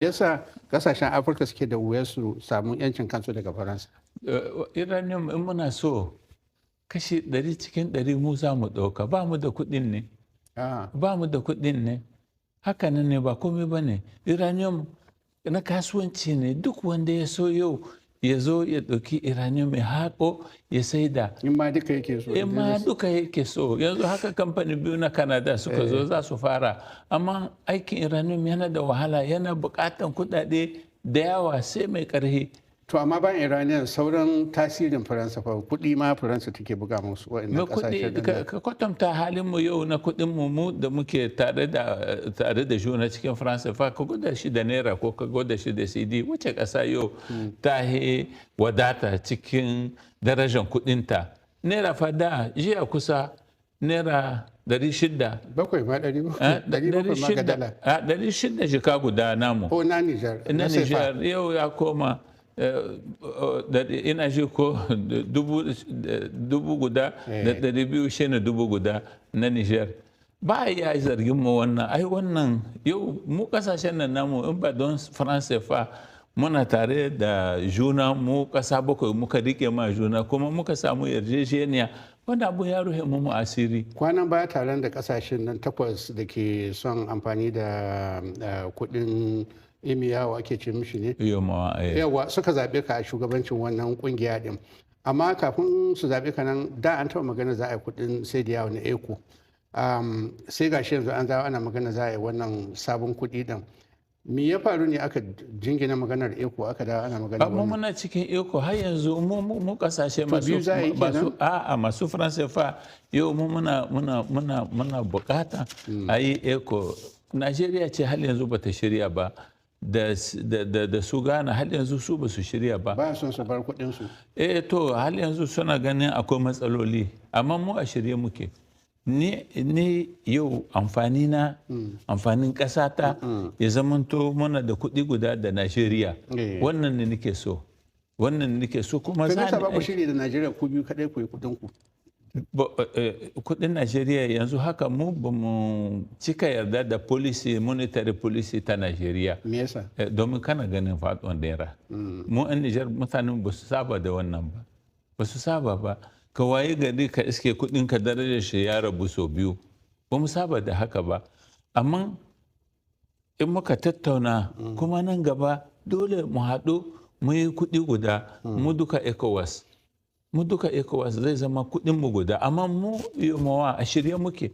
Yasa kasashen Afirka suke da wuyar su samu yancin kansu daga Faransa? Uranium in muna so kashi 100 cikin 100 mu za mu ɗauka. Ba mu da kuɗin ne. Ba mu da kuɗin ne. Hakanan ne, ba komai ba ne. Uranium na kasuwanci ne. Duk wanda ya so yau ya zo ya ɗauki uranium ya haƙo ya saida. In ma duka yake so. In ma duka yake so. Yanzu haka kamfani biyu na Canada suka zo za su fara. Amma aikin uranium yana da wahala, yana buƙatan kuɗaɗe da yawa, sai mai ƙarfi. To amma bayan Iranian, sauran tasirin Faransa fa, kuɗi ma Faransa take buga musu waɗannan ƙasashe. Kuɗi, ka kwatanta halin mu yau na kuɗin mu, mu da muke tare da juna cikin Faransa fa, ka gwada shi da naira ko ka gwada shi da cedi, wace ƙasa yau ta he wadata cikin darajar kuɗinta? Naira fa da jiya kusa naira 600. Bakwai ma, 700 ma ga dala. 600 jika guda namu. Ko na Nijar. Na Nijar yau ya koma, ina ji ko 1200 shine 1000 na Niger. Ba a iya zargin mu wannan. Ai wannan yau mu kasashen nan namu, in ba don France fa muna tare da juna, mu kasa bakwai muka rike ma juna kuma muka samu yarjejeniya, wanda abu ya ruhe mu asiri. Kwanan baya taron da kasashen nan takwas da ke son amfani da kudin UEMOA ake ce mishi ne, yawa, suka zaɓe ka a shugabancin wannan kungiya din. Amma kafin su zaɓe ka nan da an taɓa magana za a yi kudin sai da yawo na eco. Sai gashi yanzu an zawo ana magana za a yi wannan sabon kuɗi din. Me ya faru ne aka jingina maganar eco, aka dawo ana magana? Amma muna cikin eco har yanzu. Mu kasashe masu masu a'a masu franc CFA yau mu muna bukata a yi eco. Najeriya ce har yanzu bata shirya ba, da su Ghana har yanzu su ba su shirya ba. Ba son su bar kuɗin su. Eh to, har yanzu suna ganin akwai matsaloli, amma mu a shirye muke. Ni yau amfani na, amfanin ƙasata ya zamanto muna da kuɗi guda da Najeriya. Wannan ne nake so. Wannan ne nake so kuma za ni. Ba ku shirya da Najeriya, ku biyu kaɗai ku yi kuɗin ku? Kuɗin Najeriya yanzu haka mu ba mu cika yarda da policy, monetary policy ta Najeriya. Me yasa? Domin kana ganin faɗuwan naira. Mu 'yan Nijar, mutanen ba su saba da wannan ba. Ba su saba ba. Ka waye gari ka iske kudin ka darajar shi ya rabu sau biyu. Ba mu saba da haka ba. Amma in muka tattauna kuma nan gaba dole mu haɗu mu yi kuɗi guda, mu duka ECOWAS. Mu duka ECOWAS zai zama kuɗin mu guda. Amma mu UEMOA a shirye muke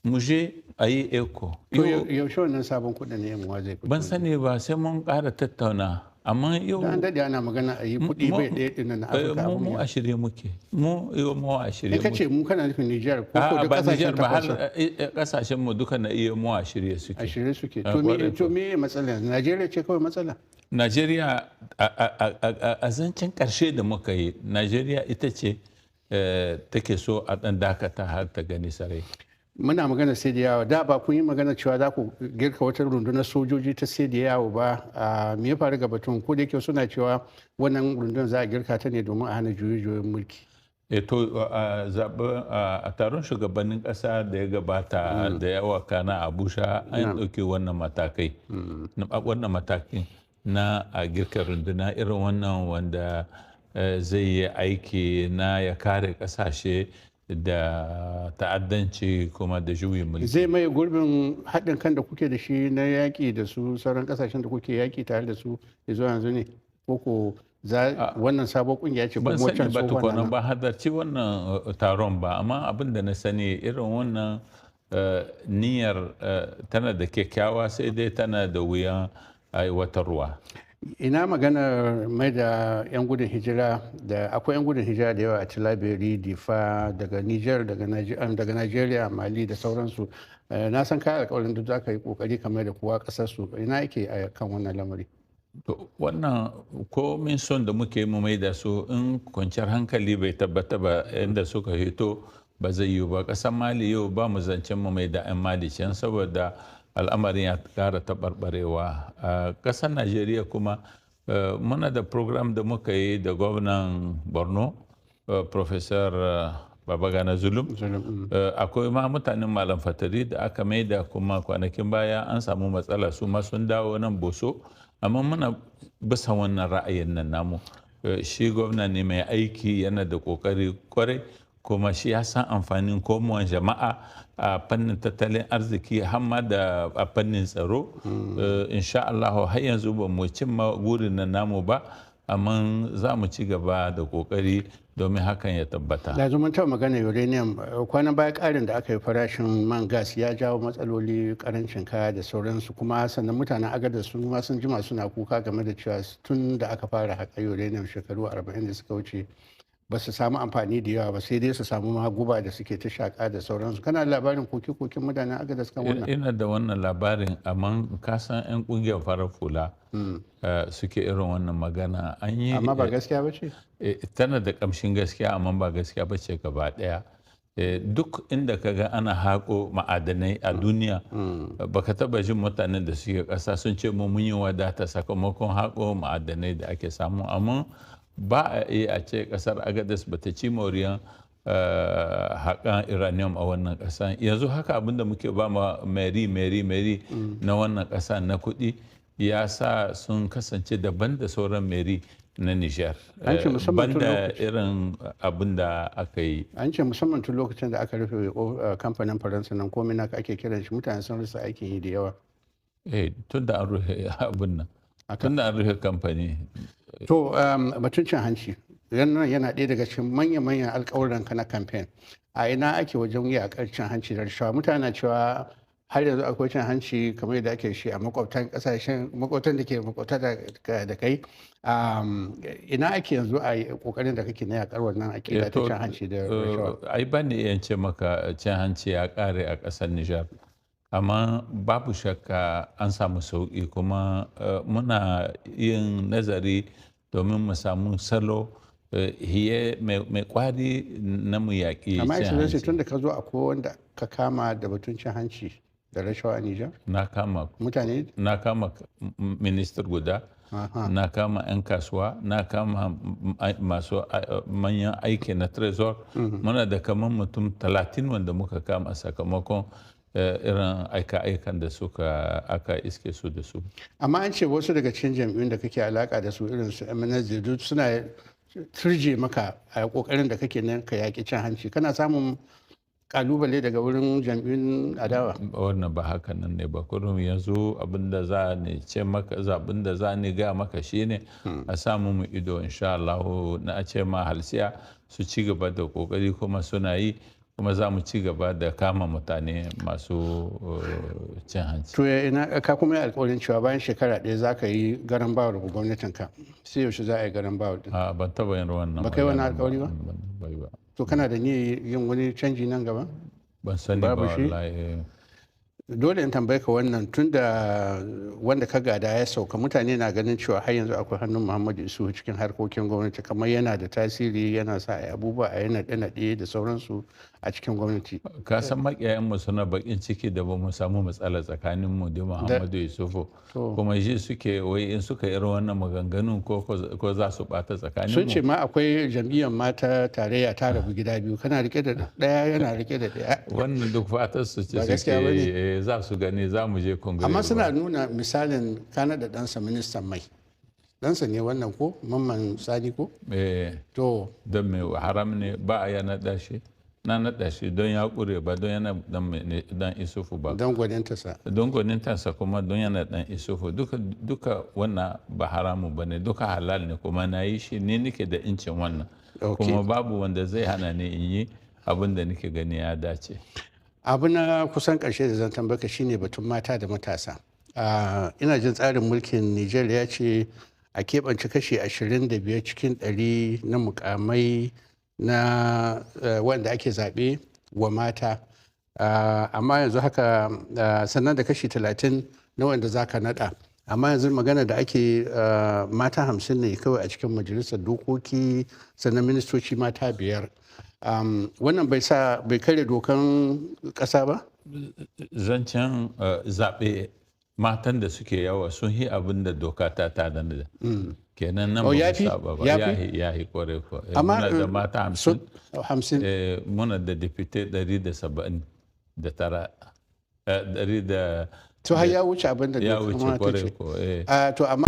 mu je a yi eco. To yaushe wannan sabon kuɗin ne UEMOA zai fito? Ban sani ba, sai mun ƙara tattauna. Amma yau an daɗe ana magana a yi kuɗi bai ɗaya ɗin na Afirka. Mu a shirye muke. Mu UEMOA a shirye muke. Kace mu, kana nufin Nijar ko ko da kasashen ba har kasashen mu duka na UEMOA a shirye suke. A shirye suke. To me matsala? Najeriya ce kawai matsala? Najeriya, a zancen ƙarshe da muka yi, Najeriya ita ce take so a ɗan dakata har ta gani sarai. Muna magana sai da yawo. Da ba kun yi magana cewa za ku girka wata rundunar sojoji ta sai da yawo ba? Me ya faru ga batun, ko da yake suna cewa wannan rundunar za a girka ta ne domin a hana juye-juyen mulki? E to, a zaɓen, a taron shugabannin ƙasa da ya gabata da yawa kana Abuja, an ɗauki wannan matakai, wannan matakin na a girka runduna irin wannan wanda zai yi aiki na ya kare ƙasashe da ta'addanci kuma da juyin mulki. Zai maye gurbin haɗin kan da kuke da shi na yaƙi da su sauran ƙasashen da kuke yaƙi tare da su zuwa yanzu ne? Ko wannan sabon ƙungiya ce? Ban sani ba tukuna, ba halarci wannan taron ba, amma abin da na sani, irin wannan niyyar tana da kyakkyawa, sai dai tana da wuyan aiwatarwa. Ina maganar mai da 'yan gudun hijira? Da akwai 'yan gudun hijira da yawa a Tillaberi, Difa, daga Niger, daga Nigeria, Mali da sauransu. Na san kayan alkawarin duk za ka yi kokari kamar da kowa kasar su. Ina yake a kan wannan lamari? To wannan, komin son da muke mu mai da su, in kwanciyar hankali bai tabbata ba inda suka hito, ba zai yiwu ba. Ƙasar Mali yau ba mu zancen mu mai da 'yan Mali can saboda al'amarin ya ƙara taɓarɓarewa. A ƙasar Najeriya kuma muna da program da muka yi da gwamnan Borno, Professor Babagana Zulum. Akwai ma mutanen Malam Fatari da aka maida, kuma kwanakin baya an samu matsala, su ma sun dawo nan Boso. Amma muna bisa wannan ra'ayin nan namu. Shi gwamna ne mai aiki, yana da kokari kwarai, kuma shi ya san amfanin komowan jama'a a fannin tattalin arziki, hamma da a fannin tsaro. Insha Allah har yanzu ba mu cimma gurin nan namu ba, amma za mu ci gaba da kokari domin hakan ya tabbata. Da mun taɓa magana uranium kwanan baya, ƙarin da aka yi farashin man gas ya jawo matsaloli, karancin kaya da sauransu. Kuma sannan mutanen Agadez su ma sun jima suna kuka game da cewa tun da aka fara haƙa uranium shekaru 40 da suka wuce, ba su samu amfani da yawa ba, sai dai su samu maguba da suke ta shaƙa da sauransu. Kana labarin koke-koken mutanen Agadez kan wannan? Ina da wannan labarin, amma ka san 'yan kungiyar farar fula suke irin wannan magana. An yi Amma ba gaskiya ba ce? Tana da kamshin gaskiya, amma ba gaskiya ba ce gaba daya. Duk inda ka ga ana haƙo ma'adanai a duniya, baka taba jin mutanen da suke ƙasa sun ce mu mun yi wadata sakamakon haƙo ma'adanai da ake samu. Amma ba a iya a ce ƙasar Agadez ba ta ci moriyan haƙan uranium a wannan ƙasa. Yanzu haka abinda muke ba ma mairie mairie mairie na wannan ƙasa na kuɗi ya sa sun kasance daban da sauran mairie na Nijar. An ce musamman tun Banda irin abin da aka yi. An ce musamman tun lokacin da aka rufe kamfanin Faransa nan, komai naka ake kiran shi, mutane sun rasa aikin yi da yawa. Eh, tun da an rufe abin nan. Tun da an rufe kamfani. To, batun cin hanci yana ɗaya daga cikin manya-manyan alƙawuran ka na campaign. A ina ake wajen yaƙar cin hanci da rashawa? Mutane na cewa har yanzu akwai cin hanci kamar yadda ake shi a makwabtan kasashen, makwabtan da ke makwabta da kai. Ina ake yanzu a kokarin da kake na yakar wannan akida ta cin hanci da rashawa? Ai ba ni iya ce maka cin hanci ya kare a ƙasar Nijar, amma babu shakka an samu sauƙi, kuma muna yin nazari domin mu samu salo hiye mai kwari na mu yaƙi Amma cin Excellency, hanci. tun da ka zo, akwai wanda ka kama da batun cin hanci da rashawa a Nijar? Na kama. Mutane? Na kama minister guda, na kama 'yan kasuwa, na kama masu manyan aiki na Trésor. Muna da kamar mutum 30 wanda muka kama sakamakon irin aika-aikan da suka aka iske su da su. Amma an ce wasu daga cikin jam'iyyun da kake alaka da su, irin su MNSD, duk suna turje maka a kokarin da kake nan ka yaƙi cin hanci. Kana samun kalubale daga wurin jam'iyyun adawa? Wannan ba haka nan ne ba. Kurum yanzu abinda za ni ce maka, abinda za ni ga maka shine a samu mu ido, insha Allah na ce ma halsiya su ci gaba da kokari, kuma suna yi, kuma za mu ci gaba da kama mutane masu cin hanci. To, ina ka kuma yi alkawarin cewa bayan shekara 1 za ka yi garan bawul ga gwamnatin ka. Sai yaushe za a yi garan bawul din? A, ban taba yin wannan Ba kai wannan magana. alkawari ba? Bai ba. To, kana da niyyar yin wani canji nan gaba? Ban sani ba. Babu shi? Wallahi. Dole in tambaye ka wannan, tun da wanda ka gada ya sauka, mutane na ganin cewa har yanzu akwai hannun Muhammadu Isuhu cikin harkokin gwamnati, kamar yana da tasiri, yana sa a yi abubuwa, a yi naɗe-naɗe da sauransu a cikin gwamnati. Ka san makiyayanmu suna bakin ciki da ba mu samu matsala tsakanin mu da Muhammadu Yusufu, kuma shi suke wai in suka irin wannan maganganun ko za su bata tsakanin Sun ce mu. ma akwai jam'iyyar mata tarayya ta rabu gida biyu, kana rike da ɗaya, yana rike da ɗaya. Wannan duk fatar su ce Ba suke gaskiya ba ne? yi, za su gani, za mu je kongire. Amma suna nuna misalin kana da ɗansa ministan mai, ɗansa ne wannan ko, Mamman Sani ko? Eh. To. Don mai haram ne ba a ya naɗa shi? Na naɗa shi don ya ƙure, ba don yana dan Isufu ba. Don gwanintarsa. Don gwanintarsa, kuma don yana dan Isufu. Duka duka wannan ba haramu ba ne, duka halal ne, kuma na yi shi ne, nake da incin wannan, kuma babu wanda zai hana ni in yi abin da nake gani ya dace. Abu na kusan ƙarshe da zan tambaka shine batun mata da matasa. Ina jin tsarin mulkin Niger ya ce a keɓance kashi 25 cikin 100 na mukamai na wanda ake zaɓe wa mata. Amma yanzu haka sannan da kashi 30 na wanda za ka naɗa. Amma yanzu magana da ake, mata 50 ne kawai a cikin majalisar dokoki, sannan ministoci mata 5. Wannan bai sa bai karya dokan ƙasa ba? Zancen zaɓe Matan da suke yawa sun yi abin da doka ta tanada. Kenan nan Oh, ba mu yafi? saba ba. Yafi? Yahi kwarai ko. Amma Muna da mata 50. 50. Muna da député 179, ɗari da To, har ya wuce abin da ya doka wuce ma ta kwarai ce. ko. Ah, to amma